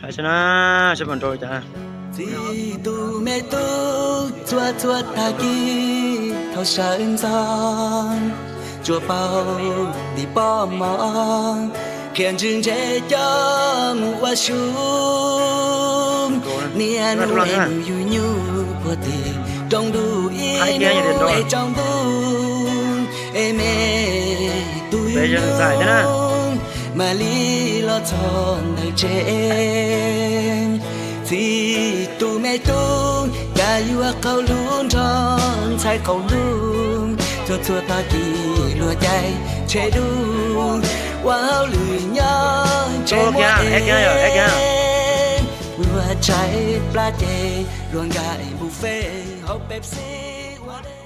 Saib seb na, saib puas nrau li cas. Txij tus me tub txhua txhua tag kis thaum sawv ntxov, tsuas paub ntim poj mov, qhia ntswg ntse coj mus ua su. Niaj hnub es nws yug nyuj puag tim rooj ntuj ib hnub es tsaus ntuj es me tus yug nyuj mam li los txog ntawm tsev. Txij tus me tub cas yuav qaug lub nrog ntxhais qaug lub, txhua txhua tag kis luag caij tsheb dub, ua hauj lwm nyob tsev muaj es, luag tshaib plab ces luag nqa es npus fej hauv Pepsi ua dej.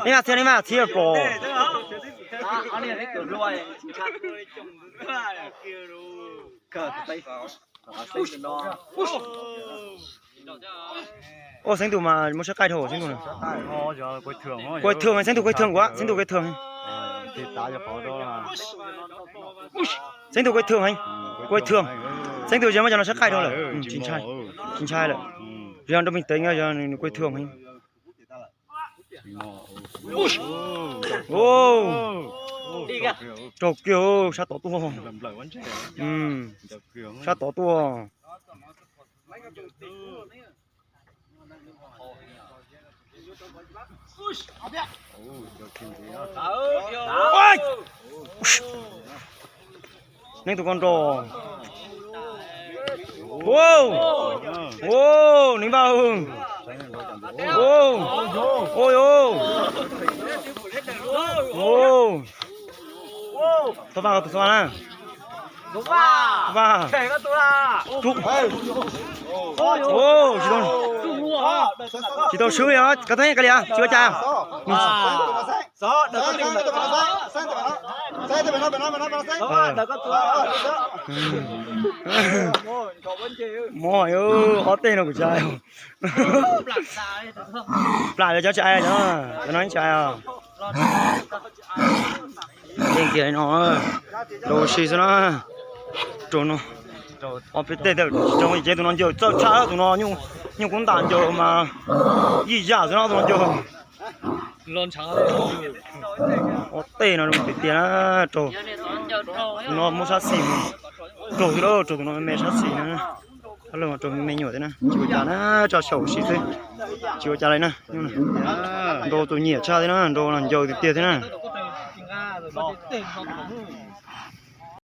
Li mas txhia, li mas txhia pom. Ua Xeeb Tus mas muaj sab qaij dhau Xeeb Tus na. Kuj Thwm, Xeeb Tus Kuj Thwm, Xeeb Tus Kuj Thwm. Xeeb Tus Kuj Thwm heev. Kuj Thwm. Xeeb Tus yog muab cov no sab qaij dhau lawm, tsis ntshai, tsis ntshai lawm. Yog nrau npig teev yog nws Kuj Thwm heev. Raug kiag, sab tod tuaj. Sab tod tuaj. Neeb tus koj nrog. Neeb Vaj. Txhob vaj, txhob vaj na. Vaj. Tsis tau swb li os, koj teb ka li tsis ua cas. Mob, ob teg no kuv tsis hais. Plam cov tsis hais, cov no tsis hais os. Yeej kiag no, rau ua si xwb na. Rau no, ob peb teg tsis rau ces tus no ncaws txawj tshaj, tus no nyuj kub ntas ncaws mas yij yam xwb no, tus no ncaws. Ob teg no tiag tiag na, raug. Tus no muaj sab xis, raug xwb lauj, raug tus no me sab xis na. Thab lawm raug me nyuam thiab na, tsis ua cas na, tso xyaum ua si xwb. Tsis ua cas li na. Nrau tus nyiam tshaj thiab na, nrau no ncaws tiag tiag thiab na.